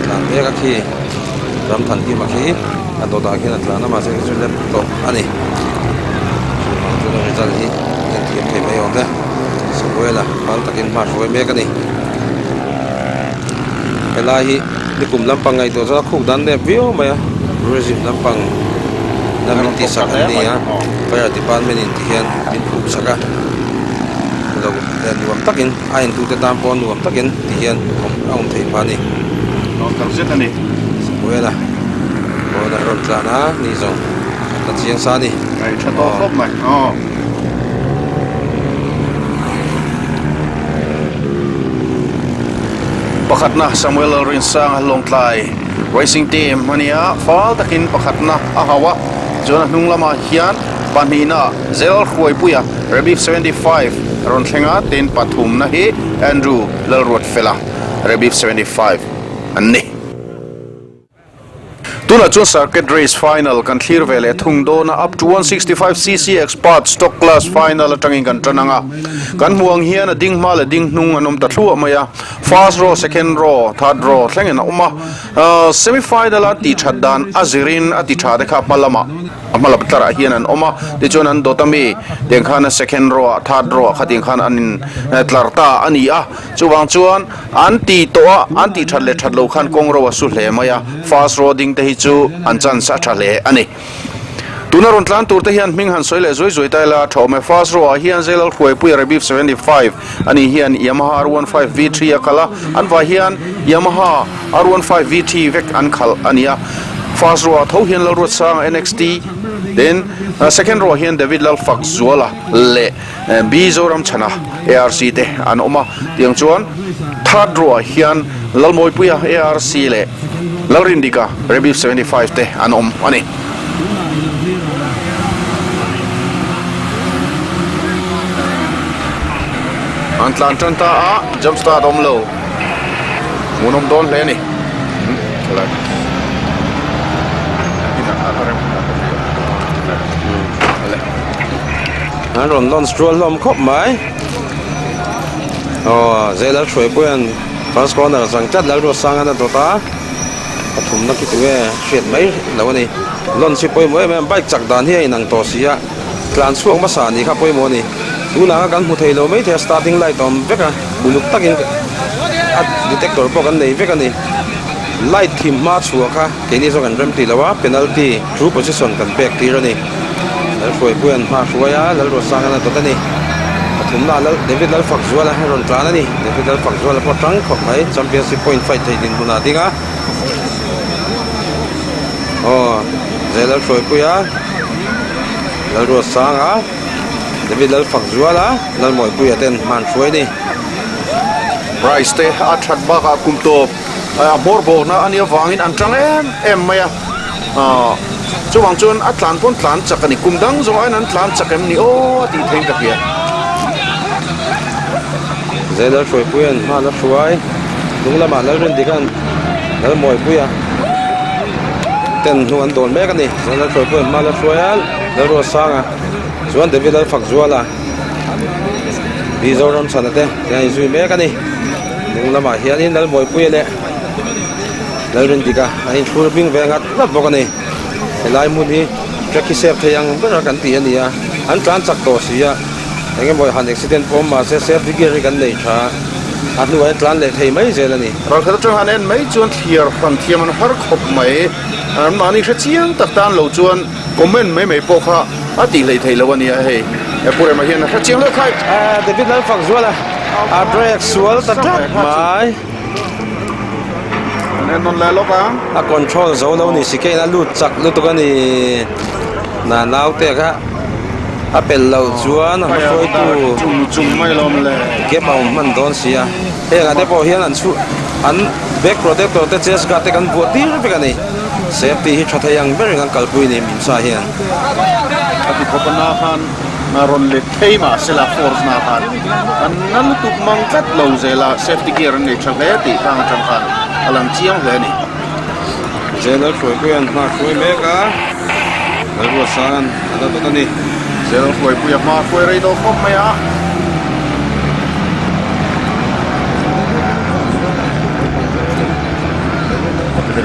Speaker 3: tlan mek a khi Ramthankima khi a dawtah khian a tlan a mahse khi chu lep tawh a ni chuvang chuan a result hi en thiam thei mai awm e Samuela fal takin hma hruai mek a ni helai hi nikum lampang ngaihtuah chuan a khuk dan nep viau mai a tourism lampang na min tihsak an ni a fire department in ti hian min phuh sak a lo nuam takin a entute tan pawh nuam takin ti hian awm a awm theih phah a ni.
Speaker 1: Nuam tak zet a ni.
Speaker 3: Samuela pawn a rawn tlan a ni zawng a ta chiang sa a ni.
Speaker 1: Ngaih tha tawh khawp mai aw. Pakhatna Samuel Lalrinsanga Lawngtlai Racing Team a nia fal takin pakhatna a hauh a chuan a hnung lamah hian pahnihna Zel Hruaipuia Rebif 75 a rawn thleng a tin pathumna hi Andrew Lalruatfela Rebif 75 an ni. Tunah chuan Circuit Race Final kan thlir ve leh thung dawn a, up to 165cc Expert Stock Class Final atangin kan tan ang a. Kan hmuh ang hian a ding hma leh ding hnung an awm ta thluah mai a, first row, second row, third row thlengin a awm a. Semi final a tih that dan a zirin a ti tha te kha hma lamah a hma lam tlarah hian an awm a, tichuan an dawt ami tiang khan a second row ah third row ah khatiang khan an in tlar ta a ni a. Chuvang chuan an ti tawh a, an tih that leh that loh khan kawng ro a su hle mai a, first row ding te hi chu an chance a tha hle a ni. Tuna rawn tlan tur te hian hming han sawi leh zuai zuai ta ila tha awm e. First row ah hian Zelal Hruaipuia Rebif 75 a nih hian Yamaha R15 V3 a khalh a, an vai hian Yamaha R15 V3 vek an khalh a ni a. First row ah tho hian Lalruatsanga NXT, then second row ah hian David Lalfakzuala leh B Zoramchhana ARC te an awm a, tiang chuan third row ah hian Lalmawipuia ARC leh Lalrindika Rebif 75 te an awm a ni. An tlan tan ta a, jump start awm lo, hmuhnawm dawn hle a ni.
Speaker 3: An rawn launch rual hlawm khawp mai. Aw Zel Lalhruaipuia'n first corner chang tlat Lalruatsanga a dawt a. Pathumna khi tunge hriat mai lo a ni. Launch hi pawimawh em em a, bike chak dan hi a inang tawh si a, tlan chhuak hmasa nih kha pawimawh a ni. Tunah kha kan hmu thei lo maithei a, starting light a awm vek a, uluk takin a detector pawh kan nei vek a ni. Light thim hma chhuah kha keini zawk an rem tih lo a, penalty true position kan pek tir a ni. Lalhruaipuia'n hma a hruai a, Lalruatsanga'n a dawt a ni. Pathumna ah David Lalfakzuala a rawn tlan a ni. David Lalfakzuala pawh tang khawp mai, championship point fight thei dinhmunah a ding a. Aw, Zai Lalhruaipuia, Lalruatsanga, David Lalfakzuala, Lalmawipuia ten hma an hruai a ni.
Speaker 1: Prize te a that bakah kum tawp a hmawr bawkna a nih avangin an tang em em mai a, aw chuvang chuan a tlan pawn tlan chak a ni, kum dang zawng aiin an tlan chak em ni aw a tih theiin ka hria.
Speaker 3: Zai Lalhruaipuia'n hma la hruai, hnung lamah Lalrindikan Lalmawipuia ten hnu an dawn mek a ni. Zai Lalhruaipuia'n hma la hruai a, Lalruatsanga chuan David Lalfakzuala Mizoram chhana te te an inzui mek a ni. Hnung lamah hianin Lalmawipuia leh Lalrindika an inhrul bing ve ngat ngat bawk a ni. Helai hmun hi track hi safe thei ang ber a kan tih a ni a, an tlan chak tawh si a, eng emaw han accident pawh awm mahse safety gear hi kan nei tha a, a hnuah hian tlan leh thei mai zel a ni.
Speaker 1: Ralkhat atang han en mai chuan thliar hran thiam an har khawp mai. Anmahni hre chiang tak tan lo chuan comment mai mai pawh kha a tih hleih theih loh a nia hei. Pu Rema hian a hre chiang hle khai.
Speaker 3: David Lalfakzuala a break sual ta tlat mai.
Speaker 1: An en nawn leh lawk ang.
Speaker 3: A control zo lo ni si kein a lut chak lutuk a ni. Na naute kha a pel loh chuan a hruaitu
Speaker 1: Chung chung mai lawm le.
Speaker 3: Gap a awm hman dawn si a. Heng ah te pawh hian an chhu an back protector te chest guard te kan buah tir vek a ni. Safety hi tha thei ang berin an kalpui a ni Mimsa hian.
Speaker 1: A ti khawp a na khan a rawn let phei mah sela force na khan an na lutuk mang tlat lo zel a, safety gear an nei tha hle tih khang atang khan a lang chiang hle a ni.
Speaker 3: Zel Hruaipuia an hma hruai mek a, Lalruatsanga'n a la dawt a ni.
Speaker 1: Zel Hruaipuia hma hruai rei tawh khawp mai a.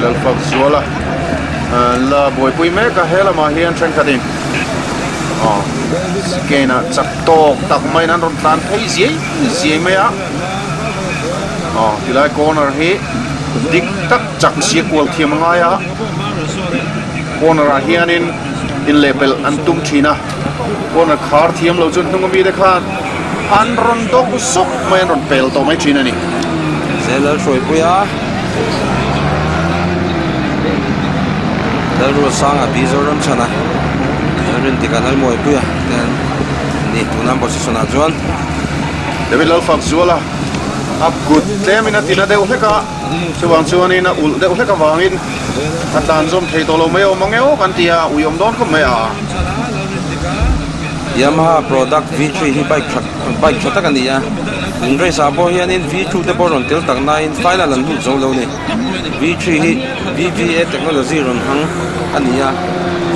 Speaker 1: Lalfakzuala la buaipui mek a, he lamah hian thenkhatin aw chicane ah chak tawk tak maiin an rawn tlan phei ziai ziai mai a, aw tilai corner hi dik tak chak sia kual thiam a ngai a, corner ah hianin inlehpelh an tum thin a, corner khar thiam lo chuan hnung ami te khan an rawn dawk zawk mai an rawn pel tawh mai thin a ni.
Speaker 3: Lalhruaipui a. Lalruatsanga Pi Zoramchhana Lalrintika Lalmawipuia te an ni tuna an position ah chuan.
Speaker 1: David Lalfakzuala a kut tlemin a tina deuh hlek a, chuvang chuanin a ulh deuh hlek avangin a tlan zawm thei tawh lo mai awm ang emaw kan ti a, ui awm dawn khawp mai a.
Speaker 3: Yamaha product V3 hi bike tha bike tha tak a ni a, in race ah pawh hianin V2 te pawh rawn tel tak nain final an lut zo lo a ni. V3 hi VVA technology rawn hmang a ni a,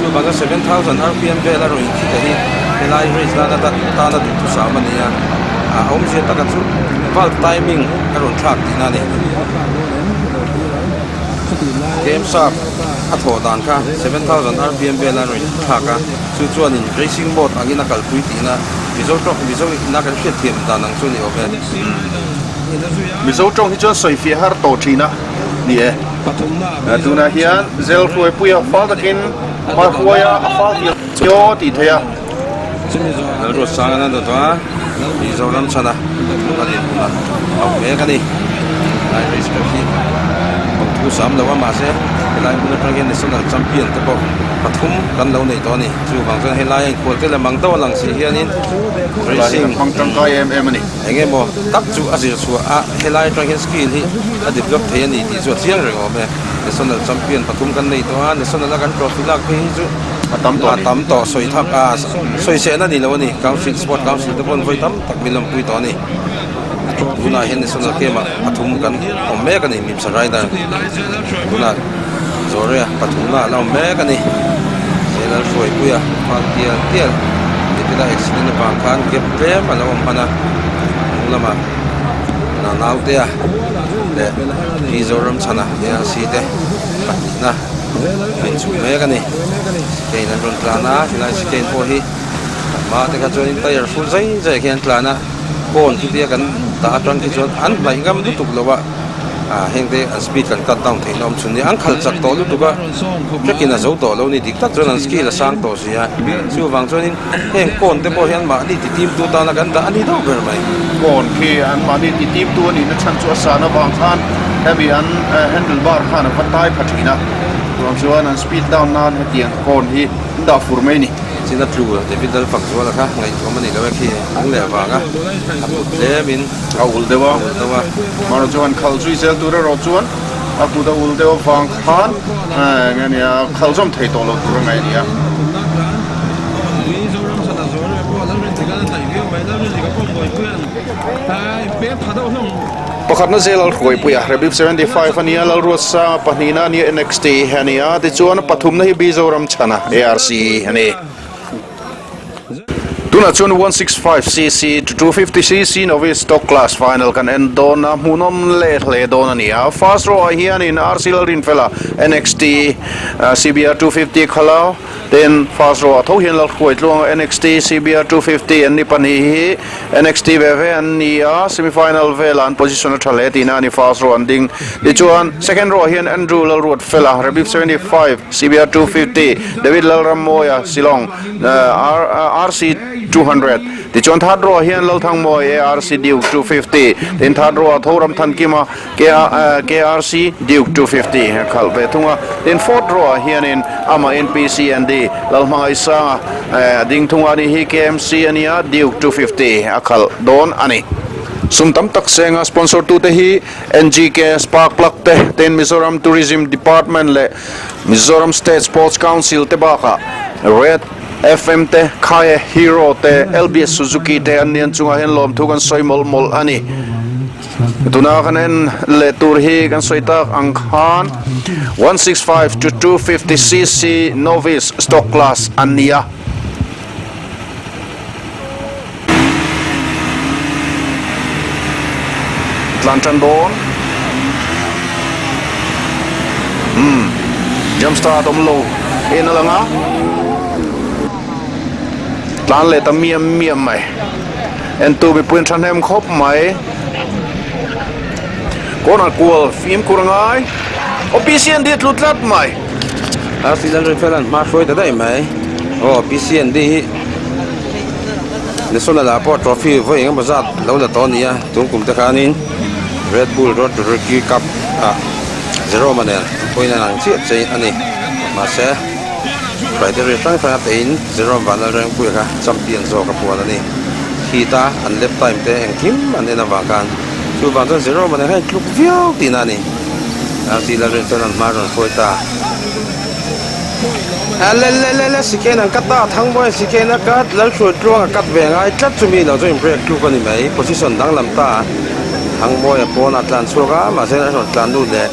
Speaker 3: chuvanga 7000 rpm vel a rawn inkhik a hi helai race nana tana duhthusam a ni a, a awmzia taka chu valve timing a rawn thlak tihna a ni. Camshaft a thawh dan kha 7000 rpm vel a rawn inthlak a, chu chuanin racing mode angin a kalpui tihna Mizo tawng Mizo ina kan hriatthiam dan ang chu a ni awm e.
Speaker 1: Mizo tawng hi chuan sawifiah har tawh thin a ni e. Tunah hian Zel Hruaipuia fal takin hma hruaia a fal tir chiaw tih theih a.
Speaker 3: Lalruatsanga nan dawt a, Mizoram chhana a dinhmun a auh mek a ni. Helai race track hi awm thu sam lo a, mahse helai hmun atang hian national champion te pawh pathum kan lo nei tawh a ni. Chuvang chuan helai a inkhual te lam ang deuh a lang si hianin racing
Speaker 1: hmang tangkai em em a ni.
Speaker 3: Eng emaw tak chu a zir chhuah a, helai atang hian skill hi a develop thei a ni tih chu a chiang reng awm e. National champion pathum kan nei tawh a, national a kan trophy lak phei hi chu
Speaker 1: a tam tawh a ni.
Speaker 3: A tam tawh, sawi thak a, sawi sehna ni lo a ni. Council, Sport Council te pawhin vawi tam tak min lawmpui tawh a ni. Tunah hian National Game ah pathum kan awm mek a ni, Mimsa Rider tunah Zawria pathumna a la awm mek a ni. Lalhruaipuia fal tial tial David-a accident avang khan gap tlem a lo awm hman a, hnung lamah Nanautea leh Mizoram chhana ARC te. Pahnihna a inchhuh mek a ni. Chicane an rawn tlan a, helai chicane pawh hi a hma te kha chuanin tyre full zai zai ah khian an tlan a, cone khi tia kan dah atang khi chuan an hnaih ngam lutuk lo a, ah heng te an speed kan cut down theihna awm chhun nia, an khalh chak tawh lutuk a, track in a zo tawh lo a ni, dik tak chuan an skill a sang tawh si a, chuvang chuanin heng cone te pawh hian mahni ti tim tu tana kan dah a ni deuh ber mai.
Speaker 1: Cone khi an mahni ti tim tu a nihna chhan chu a san avang khan hemi an handle bar khan a va tai pha thin a, chuvang chuan an speed down nan hetiang cone hi an dah fur mai a ni.
Speaker 3: Chin a tlu David Lalfak zuala kha ngaihtuah a ni lo e khi eng leh avanga a kut tlemin
Speaker 1: a ul deuh a,
Speaker 3: a ul deuh a.
Speaker 1: Mahrawh chuan khalh zui zel tur erawh chuan a kut a ul deuh avang khan eng nge nia khalh zawm thei tawh lo tur a ngaih a ni a. Pakhatna zel Lalhruaipui a, Rebip 75 a nia, Lalruatsanga pahnihna a nia, NXT a ni a, tichuan pathumna hi Mizoram chhana ARC a ni. Tunah chuan 165cc to 250cc novice stock class final kan en dawn a, hmuhnawm leh hle dawn a ni a. First row ah hianin RC Lalrinfela NXT CBR 250 khalh a, Tin, first row ah tho hian Lalhruai tluanga NXT CBR 250 an ni pahnih hi NXT ve ve an ni a, semi final velah an position a tha hle tihna a ni first row an ding. Tichuan, second row ah hian Andrew Lalruat Fela, Rebip 75, CBR 250, David Lalrammawia, Shillong, RC 200. Tichuan third row ah hian Lalthangmawi, ARC Duke 250. Tin, third row ah tho Ramthankima, KRC Duke 250 a khalh ve thung a, tin fourth row ah hianin amah NPC Andy Lalhmangaihsanga a ding thung a ni hi KMC a nia Duke 250 a khalh dawn a ni. Sum tam tak senga sponsor tute hi NGK Spark Plug te, tin Mizoram Tourism Department leh Mizoram State Sports Council te bakah Red FM te, Khae Hero te, LBS Suzuki te an nian chungah hian lawmthu kan sawi mawlh mawlh a ni. Tuna kan en leh tur hi kan sawi tak ang khan 165 to 250 cc novice stock class an ni a. Tlan tan dawn. Hmm. Jump start awm lo en a lang a. Tlan leh ta miam miam mai. Entu mipui an thahnem khawp mai. Corner kual fimkhur a ngai. Aw PCND a tlu tlat mai.
Speaker 3: RC Lalrinfel an hma hruai ta daih mai. Aw PCND hi National ah pawh trophy vawi engemaw zat lo la tawh a ni a. Tun kum te khanin Red Bull Road to Rookie Cup ah Jerome-a nen pawhin an ang chiah chei a ni. Mahse criteria hrang hrang a teiin Jerome Vanlalrengpuia kha champion zawk a puan a ni. Heat a an lap time te engkim an en avang khan chuvang chuan Jerome a nen khan intluk viau tihna a ni. RC Lalrin chuan an hma rawn hruai ta. A le le le le Sikhen an cut a, Thangbawian Sikhen a cut, Lalhruai tluang a cut ve ngai tlat chumi lo chu in break tluk a ni mai, position danglam ta. Thangbawi a pawnah tlan chhuak a, mahse a rawn tlan lut leh.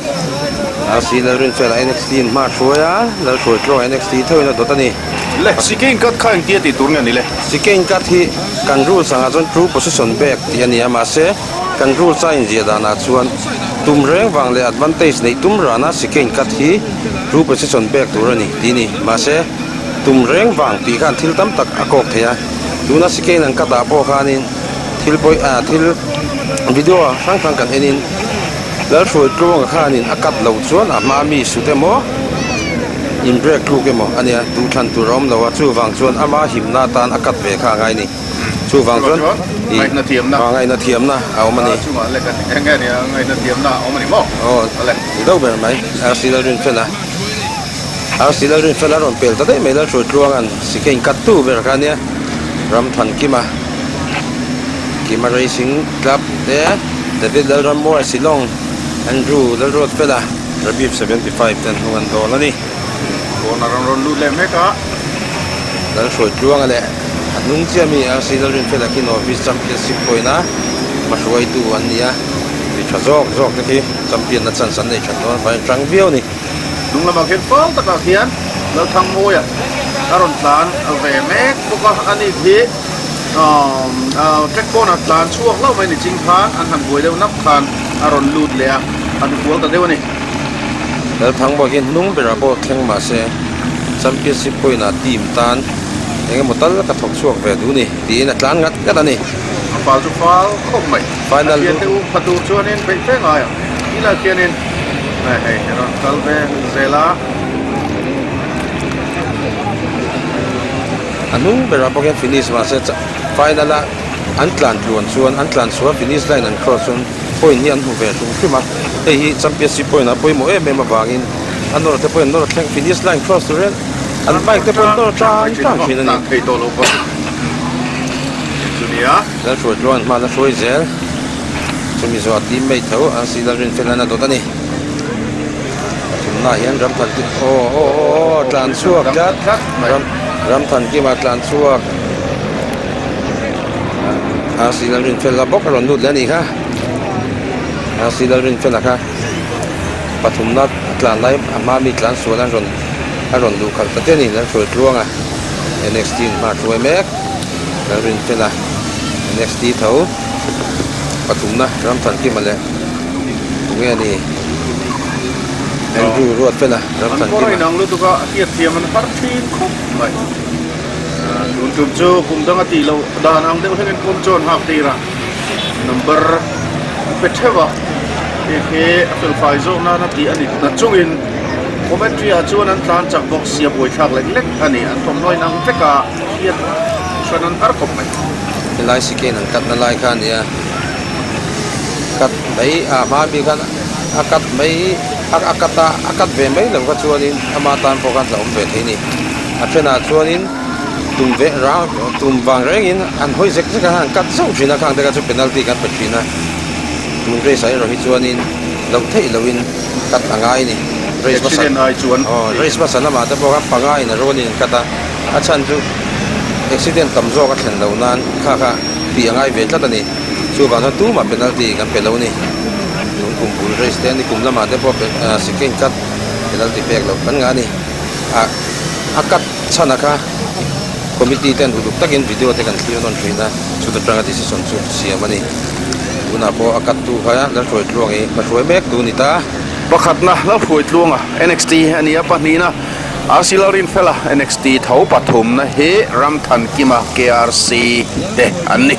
Speaker 3: RC Lalrin chuan a NXT in hma a hruai a, Lalhruai tluang a NXT thoin a dawt a ni.
Speaker 1: Le, Sikhen cut kha engtia tih tur nge ni le?
Speaker 3: Chicane cut hi kan rules angah chuan true position back tih a ni a, mahse kan rules a inziah danah chuan tum reng vang leh advantage neih tum rana chicane cut hi true position back tur a ni tih a ni. Mahse tum reng vang tih khan thil tam tak a kawk thei a, tuna chicane an cut ah pawh khanin thil pawi ah thil video hrang hrang kan enin Lalhruai tluanga khanin a cut loh chuan a hma mi sut emaw in break tluk emaw a nia, duhthlan tur a awm lo a, chuvang chuan ama himna atan a cut ve kha a ngai a ni. Chuvang chuan ih
Speaker 1: Ngaihna thiamna.
Speaker 3: Ah ngaihna thiamna a awm a ni.
Speaker 1: Chungah lek a ni. Eng nge nia ngaihna thiamna a awm a ni maw?
Speaker 3: Aw, ni deuh ber mai. RC Lalrinfela RC Lalrinfela rawn pel ta daih mai Lalhruai Tluanga'n sike in cut tu ber kha a nia. Ramthankima Kima Racing Club te David Lalrammuai Shillong Andrew Lalruatfela Rabib 75 te an hnung an dawl a ni.
Speaker 1: Corner an rawn lut leh mek a.
Speaker 3: Lalhruai Tluanga leh a hnung chiah mi RC Lalrinfela khi Novice Championship pawhin a hmahruaitu an ni a, mi tha zawk zawk te khi Champion na chance an nei that dawn avangin tang viau a ni.
Speaker 1: Hnung lamah khian fal takah khian Lalthangmawia a rawn tlan ve mek bawk a, ani hi track pawnah tlan chhuak hlauh mai ni ching khan an han buai deuh nak khan a rawn lut leh a, a hnufual ta deuh a ni.
Speaker 3: Lalthangbawi hi hnung berah pawh thleng mahse championship point ah team tan eng emaw tal ka thawk chhuak ve duh ni tiin a tlan ngat ngat a ni.
Speaker 1: A fal chu fal khawp mai.
Speaker 3: Final
Speaker 1: A thiante um pha tur chuanin beih fe ngai ang. Tilai khianin hei a rawn kal ve zel a.
Speaker 3: A hnung berah pawh khian finish mahse final a an tlan tluan chuan an tlan chhuah a finish line an cross chuan point hi an hmu ve hrim hrim a, hei hi championship point ah pawimawh em em avangin a nawr te pawh in nawr thleng finish line cross tur hian an bike te pawh in nawr tang tang thin a ni. Lalhruai tluan hman a hruai zel chumi zawh a teammate tho a si Lalrinfela a dawt a ni. Pathumnaah hian Ramthan Kim aw aw aw tlan chhuak tlat Ram Ramthan Kima tlan chhuak a si Lalrinfela bawk a rawn lut leh a nih kha a si Lalrinfela kha pathumna a tlan lai a hma mi tlan sual an rawn a rawn luh khalh ta te a ni Lalhruai Tluanga NXT in hma a hruai mek Lalrinfela NXT tho pathumna Ramthan Kima leh. Tunge a ni? Andrew ruat fel a, ram
Speaker 1: An kawr a inang lutuk a, a hriat thiam an har thin khawp mai. Tun tum chu kum dang a tih loh dan ang deuh hlengin pawm chuan hak tir a, number a pe theuh a, hei khi a fel fai zawk nan a tih a ni na chungin commentary ah chuan an tlan chak bawk sia buaithlak lek lek a ni, an thawmhnaw inang vek a, hriat hran an har khawp mai.
Speaker 3: Helai sikhen an katna lai kha a nia. Cut mai a hma mi khan a cut mai a cut a a cut ve mai lo kha chuanin ama tan pawh khan hlauhawm ve thei a ni a thenah chuanin tum ve rang tum vang rengin an hawi zek zek a an cut zauh thin a khang te kha chu penalty kan pe thin a tun race ah erawh hi chuanin loh theih lohin cut a ngai a ni race hmasa aw race hmasa lamah te pawh khan panga in a rawn in an cut a a chhan chu accident tam zawk a thlen loh nan kha kha tih a ngai ve tlat a ni. Chuvang chuan tumah penalty kan pe lo a ni. Tun kum bul race te ni kum lamah te pawh second cut penalty pek loh kan ngah a ni. Ah a cut chhan a kha committee ten uluk takin video te kan thlir nawn thin a, chuta tanga decision chu siam a ni. Tunah pawh a cut tu kha Lalhruai Tluang hi hmahruai mek tu a ni ta.
Speaker 1: Pakhatna Lalhruai Tluanga NXT a ni a, pahnihna RC Lalrinfela NXT tho pathumna hi Ramthankima KRC te an ni.